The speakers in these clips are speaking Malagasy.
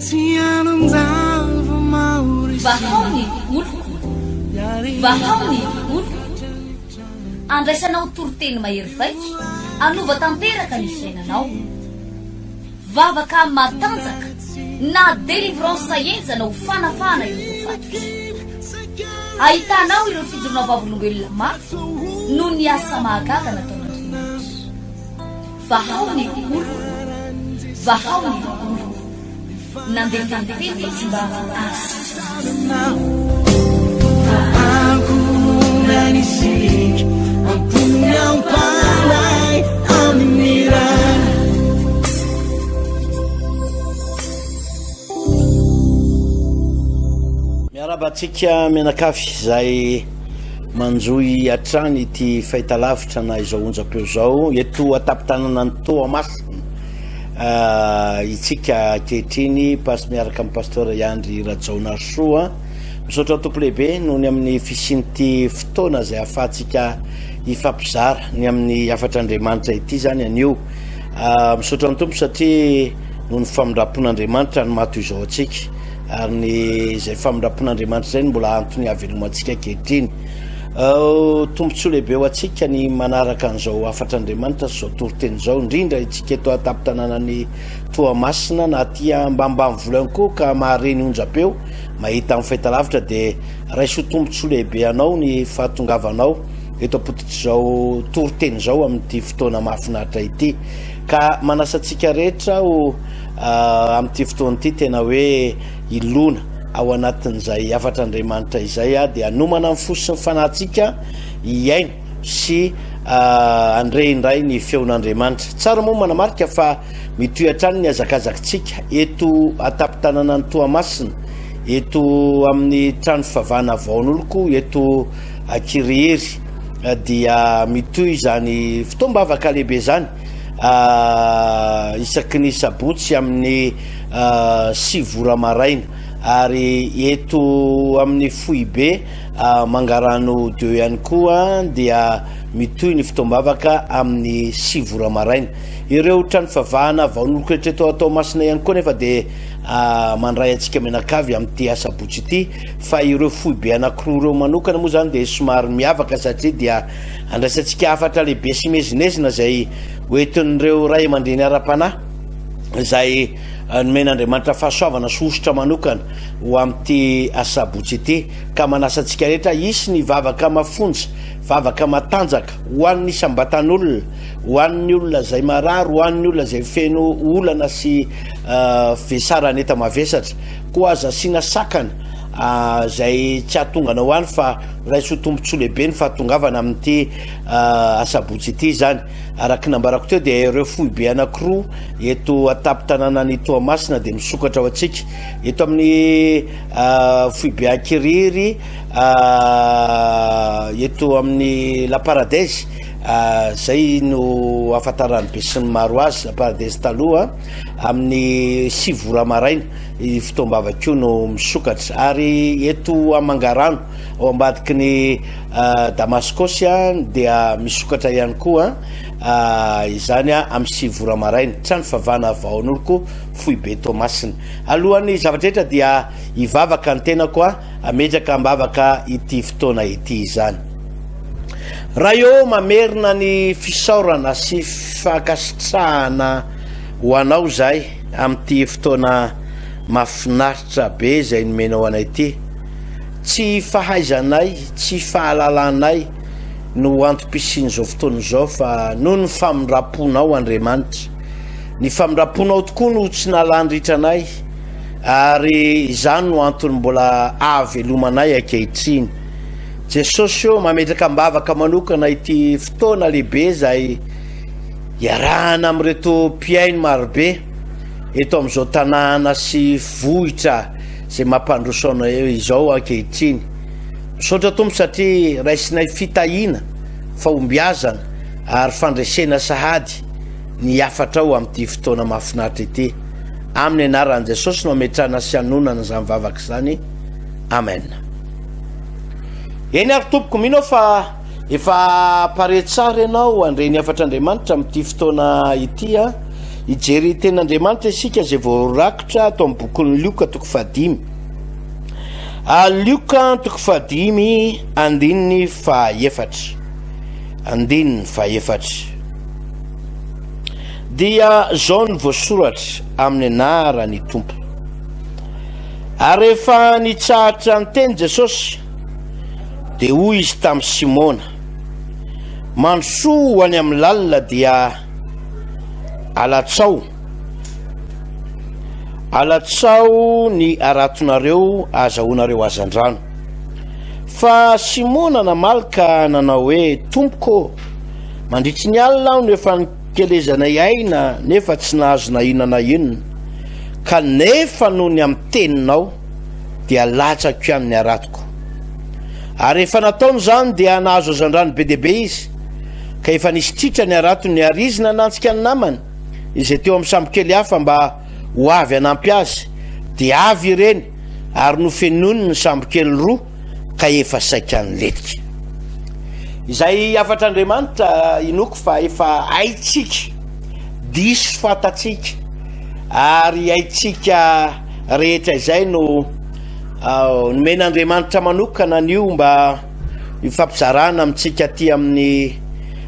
Vahao ny oloko, vahao ny oloko. Andraisanao toriteny mahery vaika, hanova tanteraka ny fiainanao. Vavaka matanjaka na délivrance henjana ho fanafahana ireo voafatotra. Ahitanao ireo fijoroana vavolombelona mafy noho ny asa mahagaga nataon'Andriamanitra. Vahao ny oloko, vahao ny oloko. Nandefa ny teny izy mba hahasitrana. Miarahaba antsika mianakavy izay manjohy hatrany ity fahitalavitra na izao onjam-peo izao eto an-tampon-tanànan'i Toamasina. Itsika ankehitriny pas miaraka amin'ny Pasteur Andry Rajaonarisoa. Misaotra ny Tompo lehibe noho ny amin'ny fisian'ity fotoana izay ahafahantsika hifampizara ny amin'ny hafatr'Andriamanitra ity izany anio. Misaotra ny Tompo satria noho ny famindram-pon'Andriamanitra no maha toy izao antsika ary ny izay famindram-pon'Andriamanitra izay no mbola antony hahavelomantsika ankehitriny. Tombontsoa lehibe ho antsika ny manaraka an'izao hafatr'Andriamanitra sy izao toriteny izao, indrindra isika eto an-tampon-tanànan'i Toamasina na aty ambanimbanivola ihany koa ka mahare ny onjam-peo, mahita amin'ny fahitalavitra dia raiso ho tombontsoa lehibe anao ny fahatongavanao eto am-pototr'izao toriteny izao amin'ity fotoana mahafinaritra ity. Ka manasa antsika rehetra aho amin'ity fotoana ity tena hoe hilona ao anatin'izay hafatr'Andriamanitra izay dia hanomana ny fo sy ny fanahintsika hihaino sy handre indray ny feon'Andriamanitra. Tsara moa manamarika fa mitohy hatrany ny hazakazakitsika eto an-tampon-tanànan'i Toamasina, eto amin'ny trano fivavahana Vaonoloko eto Ankirihiry dia mitohy izany fotoam-bavaka lehibe izany isaky ny sabotsy amin'ny 9 ora maraina ary eto amin'ny foibe Mangarano deux ihany koa dia mitohy ny fotoam-bavaka amin'ny 9 ora maraina. Ireo trano fivavahana vao nolokoretra eto Toamasina ihany koa nefa dia mandray antsika mianakavy amin'ity asabotsy ity fa ireo foibe anankiroa ireo manokana moa izany dia somary miavaka satria dia andraisantsika hafatra lehibe sy miezinezina izay hoentin'ireo ray aman-dreny ara-panahy izay nomen'Andriamanitra fahasoavana sy hosotra manokana ho amin'ity asabotsy ity ka manasa antsika rehetra hisy ny vavaka mafonja, vavaka matanjaka ho an'ny isam-batan'olona, ho an'ny olona izay marary, ho an'ny olona izay feno olana sy vesaran'enta-mavesatra. Koa aza asiana sakana izay tsy hahatonga anao any fa raiso ho tombontsoa lehibe ny fahatongavana amin'ity asabotsy ity izany. Araka ny nambarako teo dia ireo foibe anankiroa eto an-tampon-tanànan'i Toamasina dia misokatra ho antsika. Eto amin'ny foibe Ankirihiry, eto amin'ny La Paradise, izay no ahafantaran'ny besinimaro azy, La Paradise taloha, amin'ny 9 ora maraina io fotoam-bavaka io no misokatra. Ary eto Mangarano, ao ambadiky ny Damaskosy dia misokatra ihany koa izany amin'ny 9 ora maraina. Trano fivavahana Vaonoriko, foibe Toamasina. Alohan'ny zavatra rehetra dia hivavaka ny tenako hametraka am-bavaka ity fotoana ity izany. Ray ô, mamerina ny fisaorana sy fankasitrahana ho Anao izahay amin'ity fotoana mahafinaritra be izay nomenao anay ity. Tsy fahaizanay, tsy fahalalanay no antom-pisian'izao fotoana izao fa noho ny famindram-ponao Andriamanitra. Ny famindram-ponao tokoa no tsy nahalany ritra anay ary izany no antony mbola ahavelomanay ankehitriny. Jesosy ô, mametraka am-bavaka manokana ity fotoana lehibe izay iarahana amin'ireto mpihaino marobe eto amin'izao tanàna sy vohitra izay mampandroso anay izao ankehitriny. Misaotra Tompo satria raisinay fitahiana, fahombiazana ary fandresena sahady ny hafatrao amin'ity fotoana mahafinaritra ity. Amin'ny anaran'i Jesosy no ametrahana sy anonana izany vavaka izany. Amen. Eny ary tompoko, mino aho fa efa pare tsara ianao handre ny hafatr'Andriamanitra amin'ity fotoana ity. Hijery tenin'Andriamanitra isika izay voarakitra ato amin'ny bokin'ny Lioka toko fahadimy. Lioka toko fahadimy andininy fahaefatra. Andininy fahaefatra. Dia zao ny voasoratra amin'ny anaran'ny Tompo. Ary rehefa nitsahatra niteny Jesosy, dia hoy izy tamin'i Simona, Mandrosoa ho any amin'ny lalina dia alatsao, alatsao ny haratonareo ahazahoanareo hazandrano. Fa Simona namaly ka nanao hoe, Tompoko ô, mandritry ny alina aho no efa nikelezanay aina nefa tsy nahazo na inona na inona, kanefa noho ny amin'ny teninao dia latsako ihany ny haratoko. Ary rehefa nataony izany dia nahazo hazandrano be dia be izy, ka efa nisy tritra ny haratony, ary izy nanantsika ny namany izay teo amin'ny sambokely hafa mba ho avy hanampy azy, dia avy ireny ary nofenoiny ny sambokely roa ka efa saika nilentika. Izay hafatr'Andriamanitra inoako fa efa haintsika, diso fantatsika, ary haintsika rehetra izay no Nomen'Andriamanitra manokana an'io mba hifampizarana amintsika aty amin'ny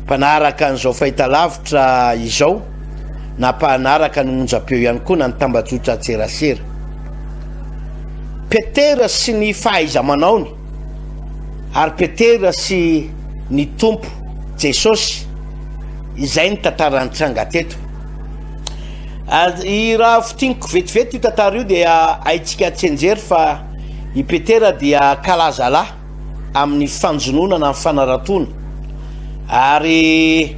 mpanaraka an'izao fahitalavitra izao na mpanaraka ny onjam-peo ihany koa na ny tambajotran-tserasera. Petera sy ny fahaiza-manaony ary Petera sy ny Tompo Jesosy izay ny tantara nitranga teto. Ary raha fintiniko vetivety io tantara io dia haintsika tsianjery fa i Petera dia kalazalahy amin'ny fanjonoana na ny fanaratoana. Ary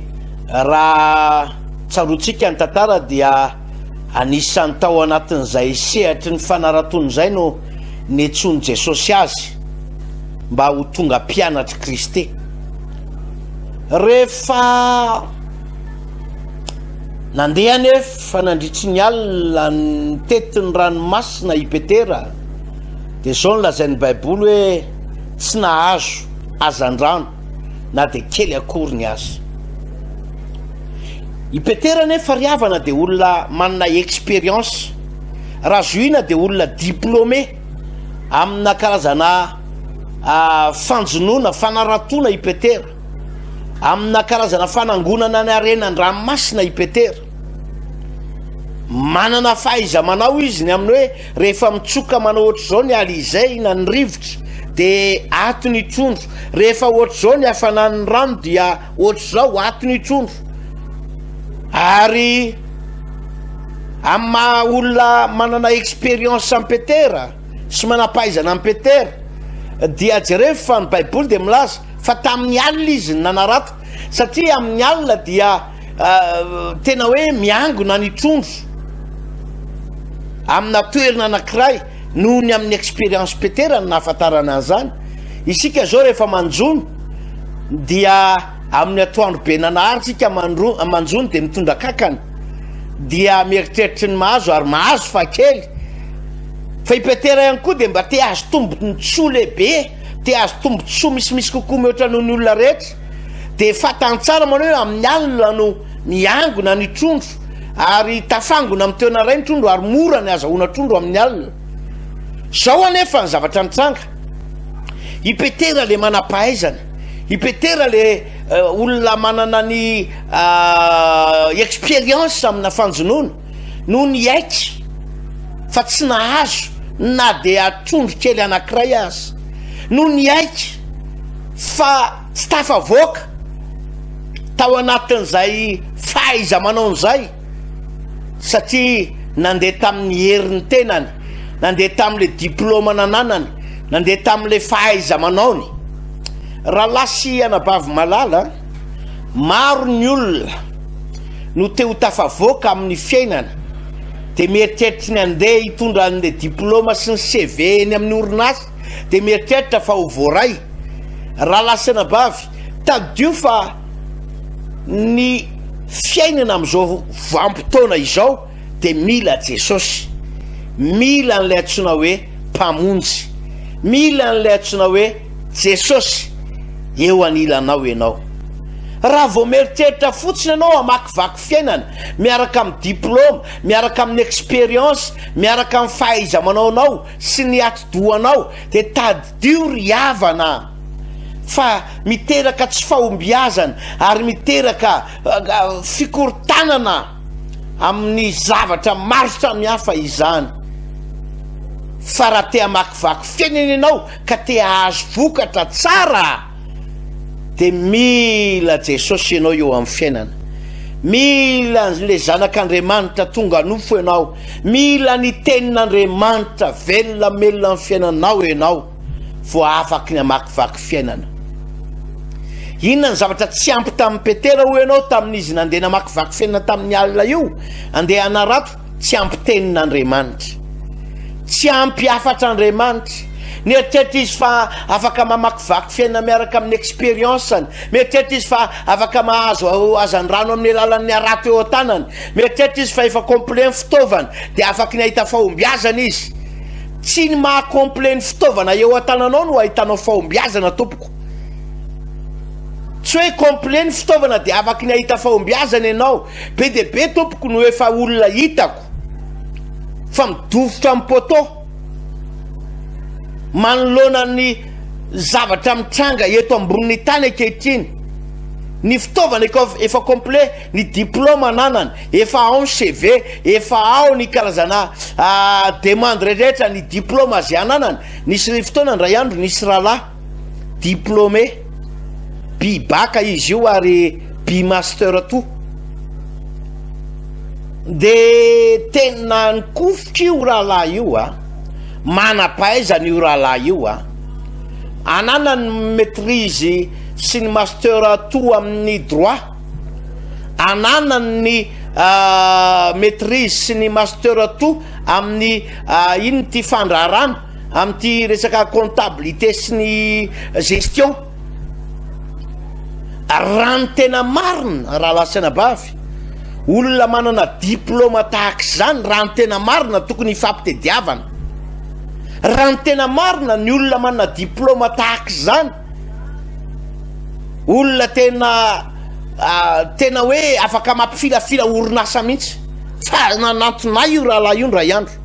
raha tsaroantsika ny tantara dia anisan'ny tao anatin'izay sehatry ny fanaratoana izay no niantsoan'i Jesosy azy mba ho tonga mpianatr'i Kristy. Rehefa Nandeha anefa nandritry ny alina nitety ny ranomasina i Petera, dia izao no lazain'ny Baiboly hoe tsy nahazo hazandrano na dia kely akory ny aza. I Petera anefa ry havana dia olona manana expérience, raha zohiana dia olona diplômé amina karazana fanjonoana, fanaratoana i Petera. Amina karazana fanangonana ny harena an-dranomasina i Petera. Manana fahaiza-manao izy ny amin'ny hoe rehefa mitsoka manao ohatr'izao ny alizay na ny rivotra dia ato ny trondro, rehefa ohatr'izao ny hafanan'ny rano dia ohatr'izao ato ny trondro. Ary amin'ny maha olona manana expérience an'i Petera sy manam-pahaizana an'i Petera dia jereo fa ny Baiboly dia milaza Fa tamin'ny alina izy no nanarato, satria amin'ny alina dia tena hoe miangona ny trondro amina toerana anankiray noho ny amin'ny expérience Petera no nahafantarana an'izany. Isika izao rehefa manjono dia amin'ny atoandro be nanahary isika manjono dia mitondra kankana dia mieritreritra ny mahazo ary mahazo fa kely. Fa i Petera ihany koa dia mba te hahazo tombon-tsoa lehibe. te hahazo tombontsoa misimisy kokoa mihoatra noho ny olona rehetra, dia fantany tsara manao hoe amin'ny alina no miangona ny trondro ary tafangona amin'ny toerana iray ny trondro ary mora ny azahoana trondro amin'ny alina. Izao anefa ny zavatra nitranga, i Petera le manam-pahaizana, i Petera le eh, olona manana ny uh, expérience amina fanjonoana, no niaiky fa tsy nahazo na dia trondro kely anankiray aza, no niaiky fa tsy tafavoaka tao anatin'izay fahaiza-manaony izay satria nandeha tamin'ny herin'ny tenany, nandeha tamin'ilay diplaoma nananany, nandeha tamin'ilay fahaiza-manaony. Rahalahy sy anabavy malala, maro ny olona no te ho tafavoaka amin'ny fiainana dia mieritreritra ny handeha hitondra an'ilay diplaoma sy ny CV eny amin'ny orinasa dia mieritreritra fa ho voaray. Rahalahy sy anabavy, tadidio fa ny fiainana amin'izao vanim-potoana izao dia mila Jesosy, mila an'ilay antsoina hoe Mpamonjy, mila an'ilay antsoina hoe Jesosy eo anilanao ianao. Raha vao mieritreritra fotsiny ianao hamakivaky fiainana, miaraka amin'ny diplaoma, miaraka amin'ny expérience, miaraka amin'ny fahaiza-manaonao sy ny atidohanao, dia tadidio ry havana a! fa miteraka tsy fahombiazana ary miteraka fikorontanana amin'ny zavatra maro samihafa izany. Fa raha te hamakivaky fiainana ianao ka te hahazo vokatra tsara dia mila Jesosy ianao eo amin'ny fiainana. Mila an'le zanak'Andriamanitra tonga nofo ianao. Mila ny tenin'Andriamanitra velona melona ny fiainanao ianao vao afaky ny hamakivaky fiainana. Inona ny zavatra tsy ampy tamin'i Petera hoy ianao tamin'izy nandeha namakivaky fiainana tamin'ny alina io, andeha hanarato? Tsy ampy tenin'Andriamanitra. Tsy ampy hafatr'Andriamanitra. Nieritreritra izy fa afaka mamakivaky fiainana miaraka amin'ny expérience-ny. Mieritreritra izy fa afaka mahazo hazandrano amin'ny alalan'ny harato eo an-tanany. Mieritreritra izy fa efa complet ny fitaovany dia afaky ny hahita fahombiazana izy. Tsy ny maha complet ny fitaovana eo an-tananao no ahitanao fahombiazana tompoko. Tsy hoe complet ny fitaovana dia afaky ny hahita fahombiazana ianao. Be dia be tompoko no efa olona hitako fa midofotra amin'ny poteau manoloana ny zavatra mitranga eto ambonin'ny tany ankehitriny. Ny fitaovana efa complet, ny diplôme ananany, efa ao ny CV, efa ao ny karazana demande rehetra, ny diplôme izay ananany. Nisy fotoana indray andro nisy rahalahy diplômé, bi-bac izy io ary bi-master toa. De tena nikofoka io rahalahy io a, manam-pahaizana io rahalahy io a, ananany ny maîtrise sy ny master toa amin'ny droit, ananany ny maîtrise sy ny master toa amin'ny inona ity fandraharana, amin'ity resaka comptabilité sy ny gestion. Raha ny tena marina, rahalahy sy anabavy, olona manana diplôma tahaka izany, raha ny tena marina, tokony hifampitediavana. Raha ny tena marina, ny olona manana diplôma tahaka izany, olona tena tena hoe afaka mampifilafila orinasa mihitsy. Fa nanantona ahy io rahalahy io indray andro.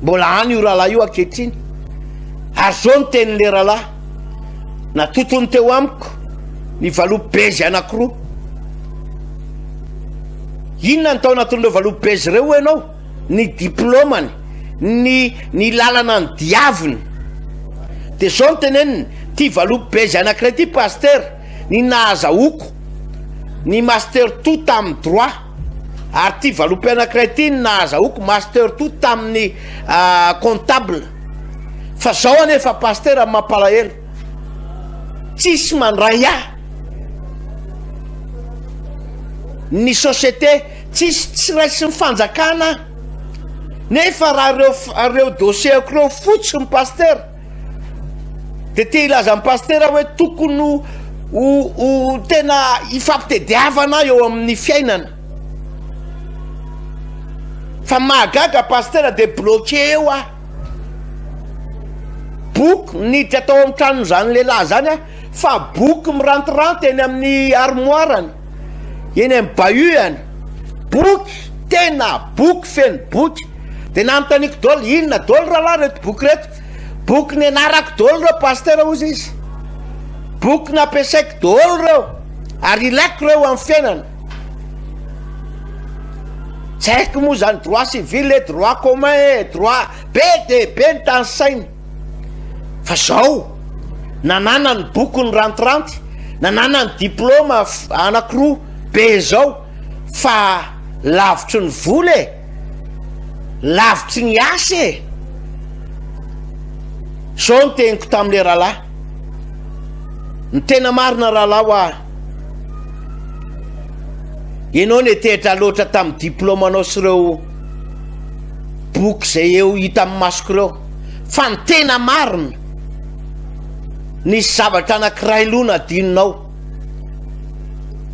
Mbola any io rahalahy io ankehitriny. Ary zao ny tenin'le rahalahy. Natotony teo amiko ny valopy bezy anankiroa. Inona ny tao anatin'ireo valopy bezy ireo hoy ianao? Ny diplaomany, ny ny lalana ny diaviny. Dia zao ny teneniny, ty valopy bezy anankiray ty pasitera, ny nahazahoako ny master tout tamin'ny droit. Ary ity valopy anankiray ity no nahazahoako master tout tamin'ny comptable. Fa zao anefa pasitera mampalahelo. Tsisy mandray ahy. Ny société tsisy tsy raisin'ny fanjakana aho. Nefa raha ireo ireo dossier-ko ireo fotsiny pasitera de te hilaza amin'ny pasitera hoe tokony ho ho tena hifampitediavana eo amin'ny fiainana. Fa mahagaga pasitera de bloqué eo aho. Boky niditra tao amin'ny tranon'izany lehilahy zany aho fa boky mirantiranty eny amin'ny armoire-ny, eny amin'ny bahut-any. Boky, tena boky feno boky. De nanontaniako daholo, inona daholo rahalahy reto boky reto? Boky nianarako daholo ireo pasitera hozy izy. Boky nampiasaiko daholo ireo ary ilaiko ireo amin'ny fiainana. Tsy haiko moa zany droit civil e, droit commun e, droit be dia be ny tanisaina. Fa zao, nanana ny boky ny rantiranty, nanana ny diplôma anankiroa be zao fa lavitry ny vola e. Lavitry ny asa e! Zao ny teniko tamle rahalahy, ny tena marina rahalahy hoa, enao netehitra loatra tamin'ny diplôme-nao sy ireo boky izay eo hita amin'ny masoko ireo, fa ny tena marina, nisy zavatra anankiray loha nadinonao.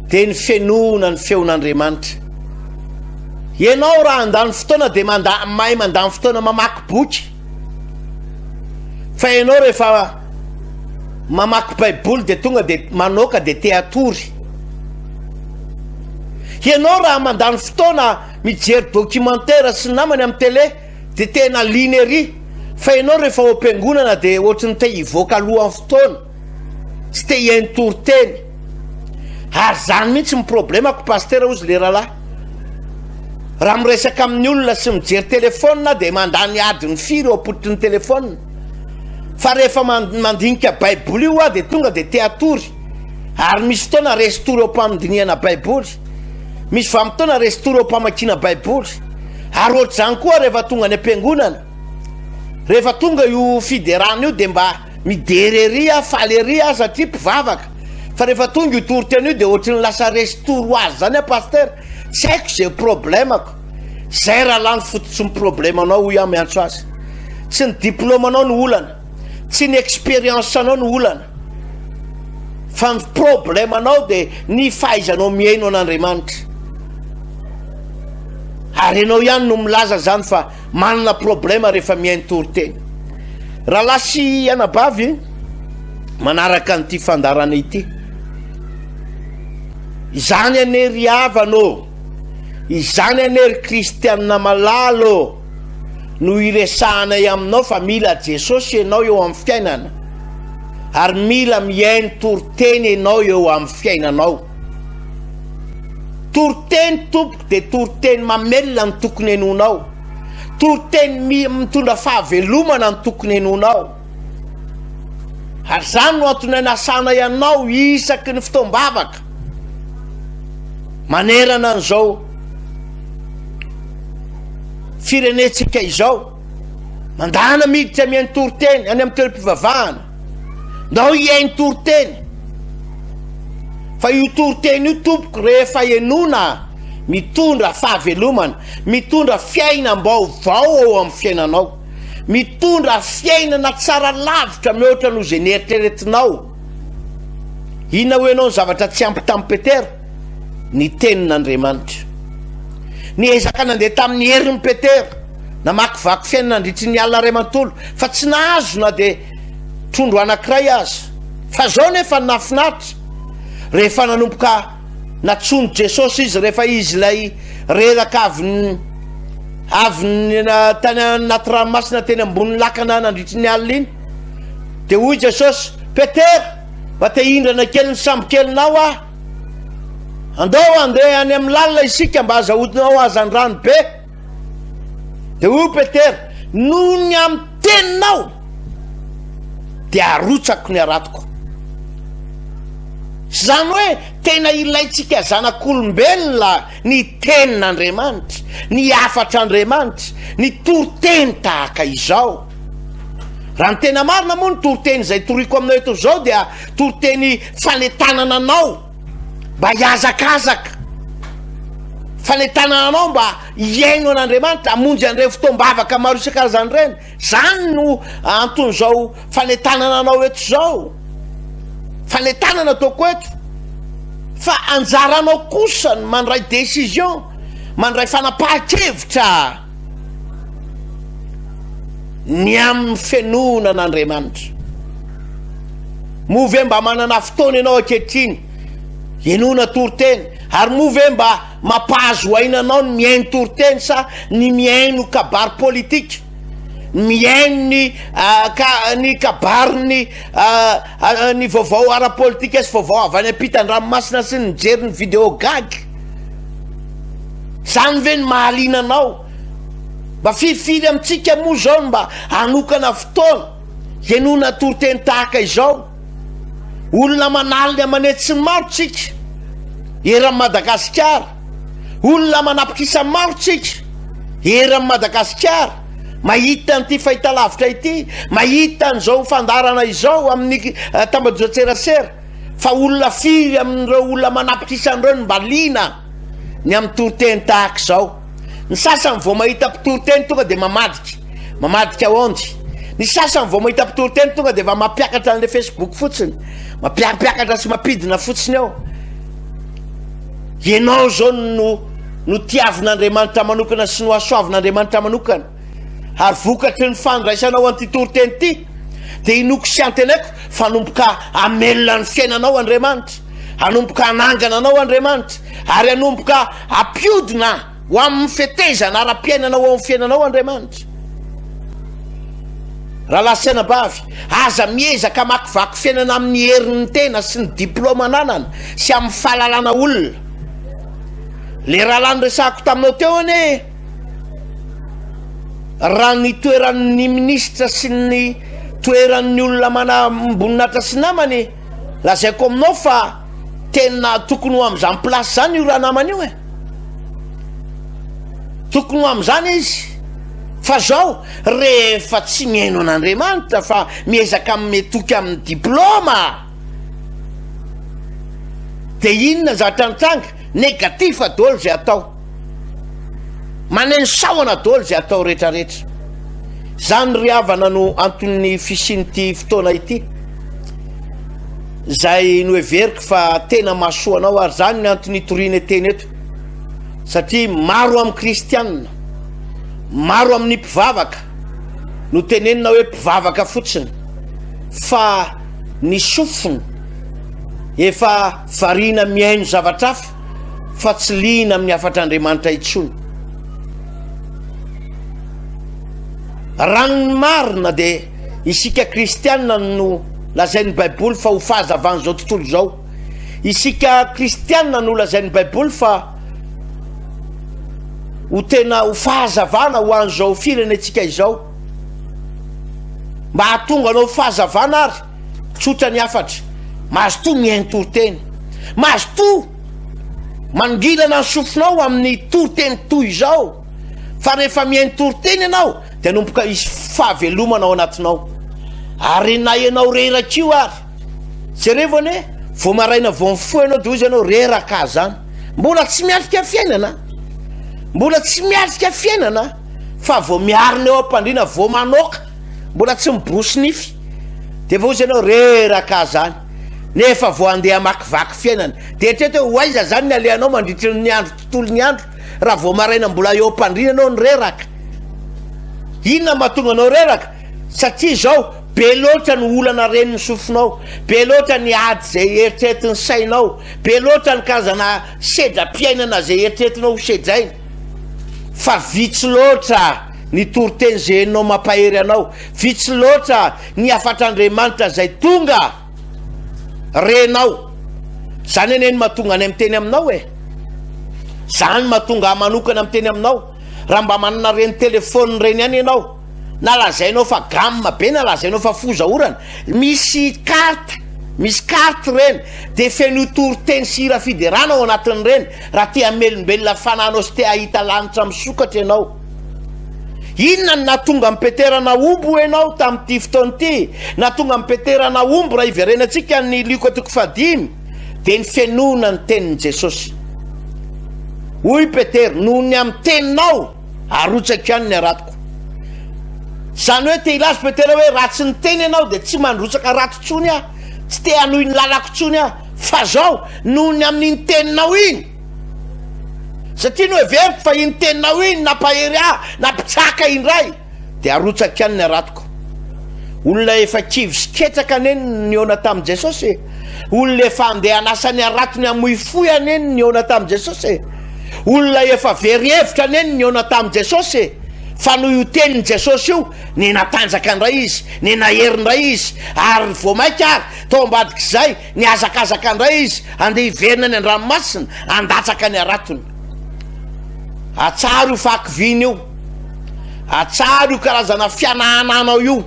dia ny fenoana ny feon'Andriamanitra. Ianao raha handany fotoana dia manda, mahay mandany fotoana mamaky boky. Fa ianao rehefa mamaky baiboly dia tonga dia manoaka dia te hatory. Ianao raha mandany fotoana mijery documentaire sy namany amin'ny télé dia tena liana ery fa ianao rehefa ao am-piangonana dia ohatry ny te hivoaka alohan'ny fotoana, tsy te hihaino toriteny. Ary zany mihitsy ny problemako pasitera hozy le rahalahy. Raha miresaka amin'ny olona sy mijery telephone dia mandany adiny firy eo am-pototry ny telephone. Fa rehefa mandinika baiboly io aho dia tonga dia te hatory. Ary misy fotoana resy tory eo am-pamdinihana baiboly. Misy vanim-potoana resy tory eo am-pamakiana baiboly. Ary ohatr'izany koa rehefa tonga any am-piangonana. Rehefa tonga io fiderana io dia mba midera ery aho, faly ery aho satria mpivavaka. Fa rehefa tonga io toriteny io dia ohatry ny lasa resy tory ho azy zany aho pasteur. Tsy haiko izay problemako. Zay rahalahy ny fototry ny problemanao hoy aho miantso azy. Tsy ny diplaomanao no olana. Tsy ny expérience anao no olana. Fa ny problemanao dia ny fahaizanao mihaino an'Andriamanitra. Ary ianao ihany no milaza zany fa manana problema rehefa mihaino toriteny. Rahalahy sy anabavy manaraka an'ity fandaharana ity. Izany anie ry havana ô, izany anie ry kristianina malala ô, no iresahanay aminao fa mila Jesosy ianao eo amin'ny fiainana, ary mila mihaino toriteny ianao eo amin'ny fiainanao. Toriteny tompoko dia toriteny mamelona no tokony henoinao. Toriteny mitondra fahavelomana no tokony henoinao. Ary izany no antony anasanay anao isaky ny fotoam-bavaka manerana an'izao firenentsika izao. Mandana miditra mihaino toriteny any amin'ny toeram-pivavahana. Ndao hihaino toriteny. Fa io toriteny io tompoko rehefa henoina mitondra fahavelomana, mitondra fiainam-baovao ao amin'ny fiainanao. Mitondra fiainana tsara lavitra mihoatra noho izay neritreretinao. Inona hoy ianao ny zavatra tsy ampy tamin'i Petera? Ny tenin'Andriamanitra. Niezaka nandeha tamin'ny herin'i Petera, namakivaky fiainana nandritry ny alina iray manontolo, fa tsy nahazo na dia trondro anankiray aza. Fa izao nefa ny nahafinaritra, rehefa nanomboka Nantsoin'i Jesosy izy rehefa izy ilay reraka avy avy tany anaty ranomasina teny ambonin'ny lakana nandritry ny alina iny. Dia hoy Jesosy, Petera, mba te hindrana kely ny sambokelinao aho. Andao handeha any amin'ny lalina isika mba hazahoanao hazandrano be. Dia hoy Petera, noho ny amin'ny teninao dia arotsako ny haratoko. Izany hoe tena ilaintsika zanak'olombelona ny tenin'Andriamanitra, ny hafatr'Andriamanitra, ny toriteny tahaka izao. Raha ny tena marina moa ny toriteny izay toriko aminao eto izao dia toriteny fanentanana anao mba hihazakazaka, fanentanana anao mba hihaino an'Andriamanitra, hamonjy an'ireny fotoam-bavaka maro isan-karazany ireny. Izany no anton'izao fanentanana anao eto izao. Fanentanana ataoko eto. Fa anjaranao kosa ny mandray décision, mandray fanapahan-kevitra ny amin'ny fenoana an'Andriamanitra. Moa ve mba manana fotoana ianao ankehitriny henoina toriteny? Ary moa ve mba mampahazo aina anao ny mihaino toriteny sa ny mihaino kabary politika? Mihaino ny ka ny kabarin'ny ny vaovao ara-politika sy vaovao avy any ampitan-dranomasina sy ny mijery ny video gag? Zany ve no mahaliana anao? Mba firifiry amintsika moa izao no mba hanokana fotoana henoina toriteny tahaka izao? Olona aman'aliny aman'hetsiny maro tsika eran'i Madagasikara. Olona aman'apitrisa maro tsika eran'i Madagasikara mahita an'ity fahitalavitra ity, mahita an'izao fandaharana izao amin'ny eh, tambajotran-tserasera. Fa olona firy amin'ireo olona aman'apitrisany ireo no mba liana ny amin'ny toriteny tahaka izao? Ny sasany vao mahita mpitoriteny tonga dia mamadika, mamadika onde. Ny sasany vao mahita mpitoriteny tonga dia efa mampiakatra an'ilay Facebook fotsiny, mampiapiakatra sy mampidina fotsiny eo. Ianao izao no notiavin'Andriamanitra manokana sy nohasoavin'Andriamanitra manokana. Ary vokatry ny fandraisanao an'ity toriteny ity dia inoako sy antenaiko. Fa hanomboka hamelona ny fiainanao Andriamanitra, hanomboka hanangana anao Andriamanitra, ary hanomboka hampiodina ho amin'ny fetezana ara-piainana ho ao amin'ny fiainanao Andriamanitra. Rahalahy sy anabavy, aza miezaka hamakivaky fiainana amin'ny herin'ny tena sy ny diplaoma ananana sy amin'ny fahalalana olona. Le rahalahy niresahako taminao teo anie, raha ny toeran'ny minisitra sy ny toeran'ny olona manam-boninahitra sy namany, lazaiko aminao fa tena tokony ho amin'izany place izany io ranamana io e. Tokony ho amin'izany izy. Fa zao, rehefa tsy mihaino an'Andriamanitra fa miezaka mitoky amin'ny diplaoma, dia inona ny zavatra nitranga? Négatif daholo izay atao. Maneno sahona daholo izay atao rehetrarehetra. Izany ry havana no anton'ny fisian'ity fotoana ity, izay noheveriko fa tena mahasoa anao ary izany ny antony itoriana teny eto. Satria maro amin'ny kristianina, maro amin'ny mpivavaka no tenenina hoe mpivavaka fotsiny fa ny sofiny efa variana mihaino zavatra hafa fa tsy liana amin'ny hafatr'Andriamanitra intsony. Raha ny marina dia isika kristianina no lazain'ny Baiboly fa ho fahazavan'izao tontolo izao. Isika kristianina no lazain'ny Baiboly fa ho tena ho fahazavana ho an'izao firenentsika izao. Mba hahatonga anao ho fahazavana ary, tsotra ny hafatra, mazotoa mihaino toriteny. Mazotoa mangilana ny sofinao amin'ny toriteny toy izao. Fa rehefa mihaino toriteny ianao dia hanomboka hisy fahavelomana ao anatinao. Ary na ianao reraka io ary, Jerevo anie, vao maraina vao mifoha ianao dia hoy ianao reraka aho zany. Mbola tsy miatrika fiainana. Mbola tsy miatrika fiainana fa vao miarina eo am-pandriana vao manoaka. Mbola tsy miborosy nify. Dia vao hoy ianao reraka aho zany. Nefa vao handeha hamakivaky fiainana. Dia eritrereto hoe ho aiza zany ny alehanao mandritry ny andro tontolo ny andro raha vao maraina mbola eo am-pandriana ianao no reraka. Inona no mahatonga anao reraka? Satria izao, be loatra ny olana ren'ny sofinao, be loatra ny ady izay eritreretin'ny sainao, be loatra ny karazana sedram-piainana izay eritreretinao ho sedraina. Fa vitsy loatra ny toriteny izay henonao mampahery anao, vitsy loatra ny hafatr'Andriamanitra izay tonga renao. Izany anie no mahatonga anay miteny aminao e! Izany no mahatonga ahy manokana miteny aminao, raha mba manana ireny telefaonina ireny ihany ianao, na lazainao fa gamme be na lazainao fa foza orana, misy carte, misy carte ireny, dia fenoy toriteny sy hira fiderana ao anatin'ireny raha te hamelombelona fanahinao sy te hahita lanitra misokatra ianao. Inona no nahatonga an'i Petera nahomby hoy ianao tamin'ity fotoana ity? Nahatonga an'i Petera nahomby raha hiverenantsika ny Lioka toko fahadimy dia ny fenoana ny tenin'i Jesosy. Hoy Petera, noho ny amin'ny teninao, Arotsako ihany ny haratoko. Izany hoe te hilaza Petera hoe raha tsy niteny ianao dia tsy mandrotsaka harato intsony aho, tsy te hanohy ny lalako intsony aho, fa zao, noho ny amin'iny teninao iny, satria noheveriko fa iny teninao iny nampahery ahy, nampitsaka indray, dia arotsako ihany ny haratoko. Olona efa kivy sy ketraka anie no nihaona tamin'i Jesosy e. Olona efa handeha hanasa ny haratony hamoifoy anie no nihaona tamin'i Jesosy e. Olona efa very hevitra anie no nihaona tamin'i Jesosy e. Fa noho io tenin'i Jesosy io, niha-natanjaka indray izy, niha-nahery indray izy, ary vao mainka ary, tao ambadik'izay, nihazakazaka indray izy, handeha hiverina any an-dranomasina, handatsaka ny haratony. Atsaharo io fahakiviana io. Atsaharo io karazana fianahananao io.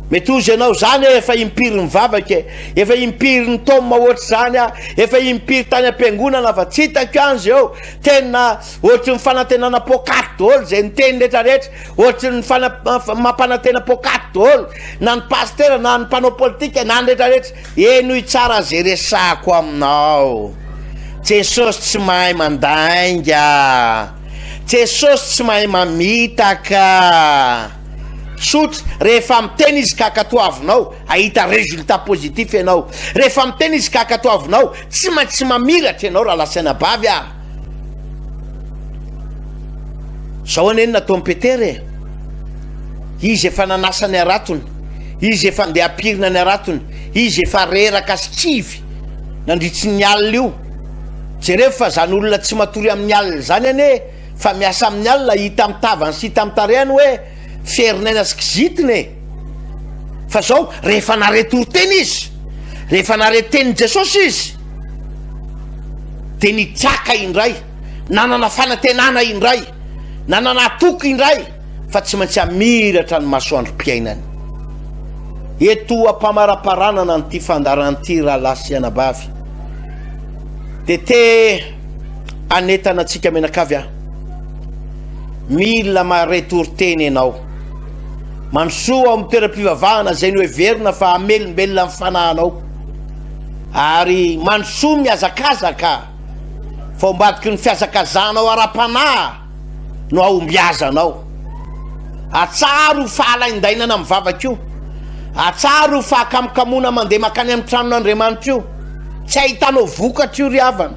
Mety hozy ianao, zany e, efa impiry nivavaka e, efa impiry nitaoma ohatr'izany aho, efa impiry tany am-piangonana fa tsy hitako ihany zao, tena ohatry ny fanantenana poakaty daholo izay niteny rehetrarehetra, ohatry ny fana- mampanantena poakaty daholo, na ny pasitera na ny mpanao politika na ny rehetrarehetra. Henoy tsara ze resahako aminao. Jesosy tsy mahay mandainga. Jesosy tsy mahay mamitaka. Tsotra, rehefa miteny izy ka ankatoavinao, ahita résultat positif ianao. Rehefa miteny izy ka ankatoavinao, tsy maintsy mamiratra ianao rahalahy sy anabavy ah. Zao anie ny nataon'i Petera e. Izy efa nanasa ny haratony. Izy efa andeha hampirina ny haratony, izy efa reraka sy kivy nandritry ny alina io. Jerevo fa zany olona tsy matory amin'ny alina zany anie fa miasa amin'ny alina, hita amin'ny tavany sy hita amin'ny tarehany hoe ferin'aina sy kizitina e. Fa zao rehefa nare toriteny izy, rehefa nare tenin'i Jesosy izy, dia nitraka indray, nanana fanantenana indray, nanana toky indray fa tsy maintsy hamiratra ny masoandrom-piainany. Eto am-pamaraparanana an'ity fandaharana ity rahalahy sy anabavy, dia te hanentana antsika mianakavy aho. Mila mahare toriteny ianao. Mandrosoa ao amin'ny toeram-pivavahana izay noheverina fa hamelombelona ny fanahinao. Ary mandrosoa mihazakazaka fa ao ambadiky ny fihazakazahanao ara-panahy no hahombiazanao. Atsaharo io fahalaindainana mivavaka io. Atsaharo io fahakamokamoana mandeha mankany amin'ny tranon'Andriamanitra io. Tsy ahitanao vokatra io ry havana.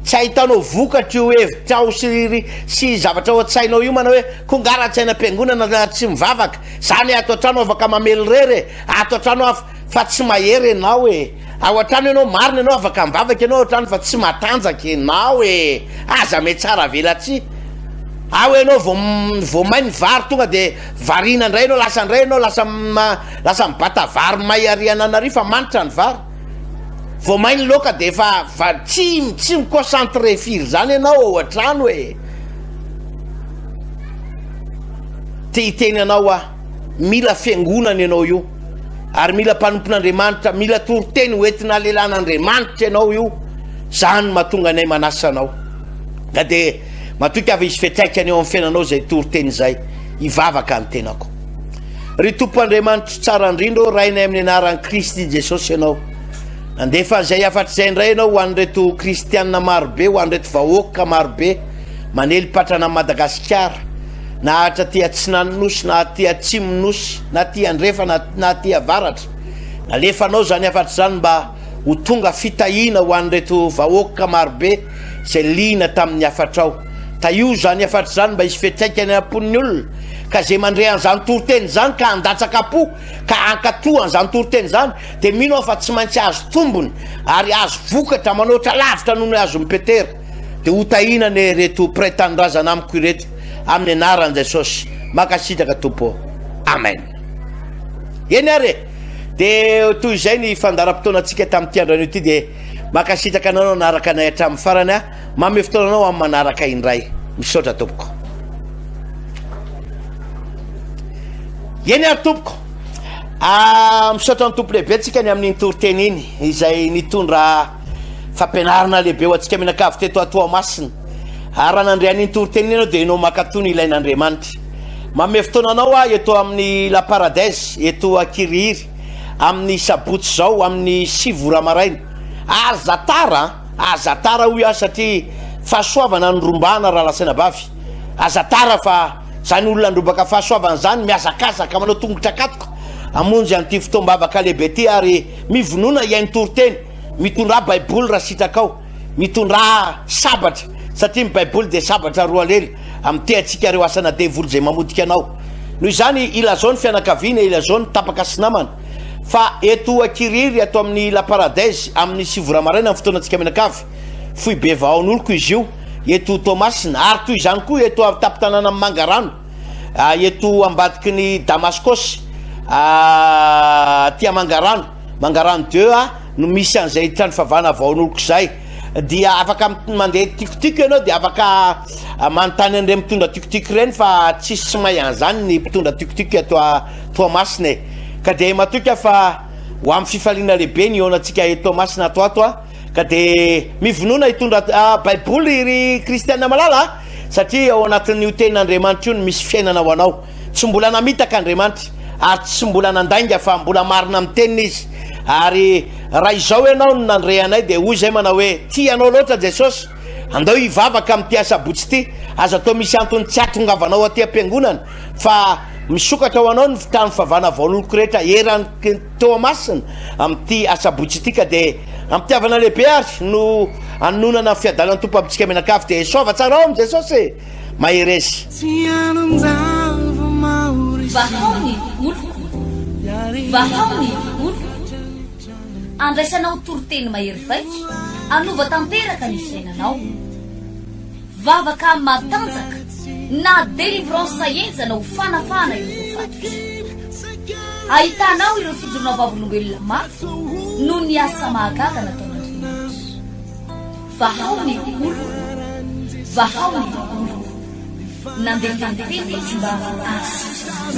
Tsy ahitanao vokatra io hevitrao sy sy zavatra ao an-tsainao io manao hoe ko nga raha tsy any am-piangonana tsy mivavaka. Zany ato an-trano afaka mamely irery e. Ato an-trano af fa tsy mahery ianao e. Ao an-trano ianao marina ianao afaka mivavaka ianao ao an-trano fa tsy matanjaka ianao e. Aza mihatsara velatsihy. Ao ianao vao vao may ny vary tonga de variana indray ianao lasa indray ianao lasa lasa mibata vary may ary ananary fa manitra ny vary. Vao may ny laoka de efa va tsy tsy mi-concentré firy zany ianao ao an-trano e. Te hiteny anao aho, mila fiangonana ianao io, ary mila mpanompon'Andriamanitra, mila toriteny hoentina alelan'Andriamanitra ianao io, zany no mahatonga anay manasa anao. Ka dia matoky aho fa hisy fiantraikany eo amin'ny fiainanao izay toriteny izay. Hivavaka ny tenako. Ry Tompo Andriamanitro tsara indrindra ô, Rainay amin'ny anaran'i Kristy Jesosy ianao. Nandefa an'izay hafatra izay indray ianao ho an'ireto kristianina marobe, ho an'ireto vahoaka marobe manely patrana an'i Madagasikara, na hatraty atsinan'ny nosy, na aty atsimon'ny nosy, na aty andrefana, na aty avaratra. Nalefanao izany hafatra izany mba ho tonga fitahiana ho an'ireto vahoaka marobe izay liana tamin'ny hafatrao. Tahio izany hafatra izany mba hisy fiantraikany am-pon'ny olona, ka izay mandre an'izany toriteny izany ka handatsaka am-po, ka hankatò an'izany toriteny izany, dia mino aho fa tsy maintsy hahazo tombony ary hahazo vokatra manoatra lavitra noho ny azon'i Petera. Dia hotahiana anie ireto mpiray tanindrazana amiko ireto amin'ny anaran'i Jesosy. Mankasitraka Tompo ô. Amen. Eny ary e. Dia toy izay ny fandaharam-potoanantsika tamin'ity andro anio ity dia mankasitraka anao nanaraka anay hatramin'ny farany a. Manome fotoana anao amin'ny manaraka indray. Misaotra tompoko. Eny ary tompoko. Ah, misaotra ny Tompo lehibe antsika ny amin'iny toriteny iny izay nitondra fampianarana lehibe ho antsika mianakavy teto Toamasina. Ary raha nandre an'iny toriteny iny ianao dia ianao mankatò ny ilain'Andriamanitra. Manome fotoana anao aho eto amin'ny La Paradise eto Ankirihiry amin'ny sabotsy izao amin'ny 9 ora maraina. Aza tara an! Aza tara hoy aho satria fahasoavana no rombahana rahalahy sy anabavy. Aza tara fa zany olona handrombaka fahasoavana zany mihazakazaka manao tongotra katoka hamonjy an'ity fotoam-bavaka lehibe ity ary mivonona hihaino toriteny. Mitondrà baiboly raha sitrakao. Mitondrà sabatra satria ny baiboly dia sabatra roa lela hamitehantsika ireo asana devoly izay mamotika anao. Noho izany ilazao ny fianakaviana, ilazao ny tapaka sy namana. Fa eto Ankirihiry ato amin'ny La Paradise amin'ny 9 ora maraina ny fotoanantsika mianakavy. Foibe vahaon'oloko izy io eto Toamasina ary toy izany koa eto an-tampon-tanànan'i Mangarano, eto ambadiky ny Damaskosy aty Mangarano, Mangarano deux a, no misy an'izay trano fivavahana vahaon'oloko izay. Dia afaka mandeha tikotiko ianao dia afaka manontany an'ireny mpitondra tikotiko ireny fa tsisy tsy mahay an'izany ny mpitondra tikotiko eto Toamasina e! Ka dia matoky aho fa ho amin'ny fifaliana lehibe ny hihaonantsika eto Toamasina ato ato a! Ka dia mivonona hitondra Baiboly ry kristiana malala a! Satria ao anatin'io tenin'Andriamanitra io no misy fiainana ho anao. Tsy mbola namitaka Andriamanitra ary tsy mbola nandainga fa mbola marina amin'ny teniny Izy. Ary raha izao ianao no nandre anay dia hoy izay manao hoe, Tia anao loatra Jesosy, andao hivavaka amin'ity asabotsy ity, aza atao misy antony tsy hahatongavanao aty am-piangonana fa Misokatra ho anao ny trano favana vaoloko rehetra eran'i Toamasina amin'ity asabotsy ity ka dia am-pitiavana lehibe ary no anononana ny fiadanan'ny Tompo amintsika mianakavy dia soava tsara ao amin'i Jesosy e! Mahereza. Vahao ny oloko. Vahao ny oloko. Andraisanao toriteny mahery vaika, hanova tanteraka ny fiainanao. Vavaka matanjaka na délivrance henjana ho fanafahana ireo voafatotra. Ahitanao ireo fijoroana vavolombelona mafy noho ny asa mahagaga nataon'Andriamanitra. Vahao ny oloko, vahao ny oloko. Nandefa ny teny izy mba hahasitrana.